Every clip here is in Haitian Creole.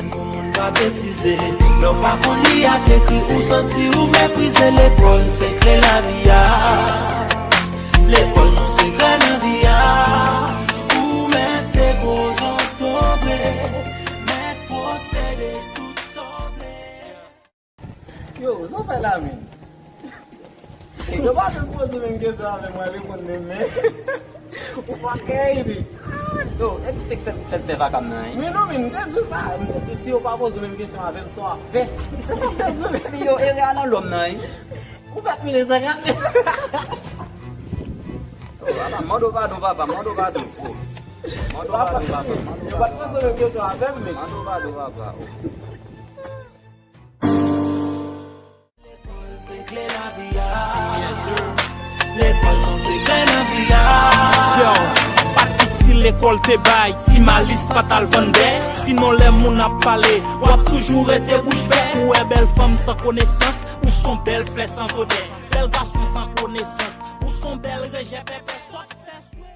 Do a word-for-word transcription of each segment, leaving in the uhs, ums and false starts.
Pou moun pa betize, lè w pa konn li ak ekri, ou santi ou meprize. Lekòl se kle lavi a. Lekòl se sekrè nan vi a. Ou mèt te gwo zo tonbe, mèt posede tout sa w vle. Yo, sa w fè la menm? Yo pa menm poze menm kesyon avè mwen, reponn menm, men. Ou pa kè ide. Yo, e se k fè, fè, fè vakam nan, hein? Men non, men m te di w sa, m te di w si yo pa poze menm kesyon avè m, sa w ap fè. Se sa m te di w, men. Epi yo, erè a nan lòm nan, hein? Ou pa konnen sa k ap fèt. Oh, papa, mande w padon, papa, mande w padon. Oh. Mande w padon, papa, mande w padon. Yo pa t poze menm kesyon avè m, men. Mande w padon, papa. Oh. Lekòl se kle lavi a. Lekòl se kle lavi a. Yo, pa t isi lekòl te bay, Ti Malis pa t al vann bè. Sinon lè moun ap pale, w ap toujou rete bouch bè. Ou wè bèl fanm san konesans, ou s on bèl flè san odè. Bèl gason san konesans, ou s on bèl rejè pèpè sòt fè swe.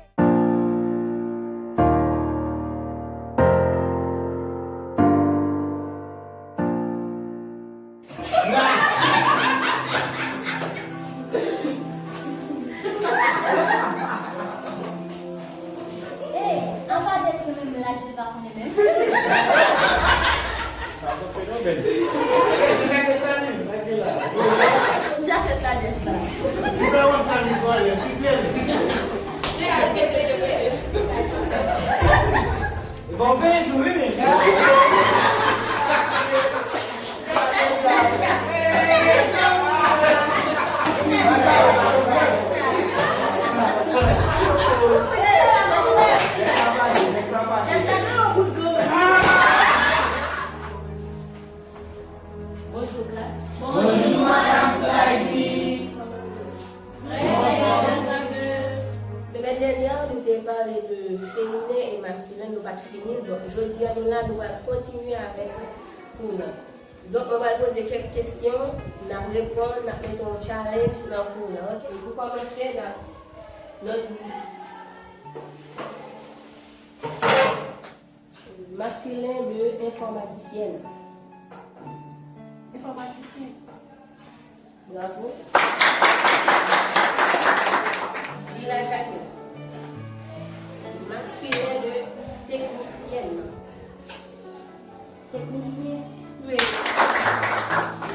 Hey, apa Dexter menm nan lache l pa konnen menm? Sa se yon fenomèn. Hey, Jacques Dessalines, sa gen la. Jacques la, Dexter. Ou pa wè sa li vòlè, kite l. Bon, vini tou, vini. Bonjou, klas. Bonjou, madam Skyvie. Trè byen, gras a Dye. Semèn dènyè, nou te pale de feminen e maskilen, nou pa t fini l. Donk, jodi a, nou la, nou pral kontinye avèk kou n an. Donk, mwen pral poze kèk kesyon, n ap reponn, n ap mete yon challenge nan kou n an. Ok, pou kòmanse, n ap, nou di, maskilen de enfòmatisyèn. Enfòmatisyen. Bravo. Vilaj Jakmèl. Maskilen de teknisyèn. Teknisyen. Wi.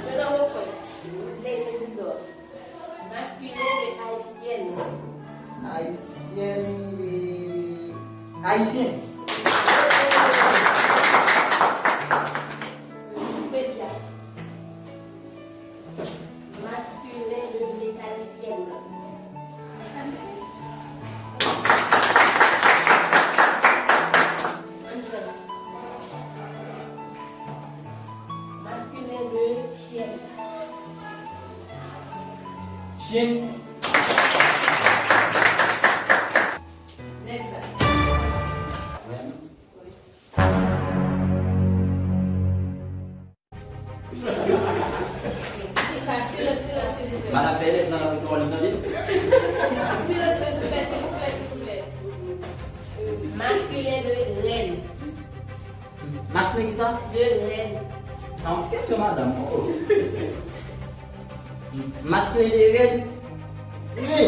Yo nan wopwen. Blaise Isidore. Maskilen de ayisyèn. Ayisyèn e ayisyen. Spesyal. Maskilen de mekanisyèn. Mekanisyen. Angel. Maskilen de chyèn. Chyèn. Next. Kisa? Silans, silans, silvouplè. Madanm Fèlès nan lapri Pawòl li tande. Silans, silvouplè, silvouplè, silvouplè. Maskilen de rèn. Maskilen kisa? De rèn. Sa yon ti kesyon, madanm. Oh. Maskilen de rèn. Wi.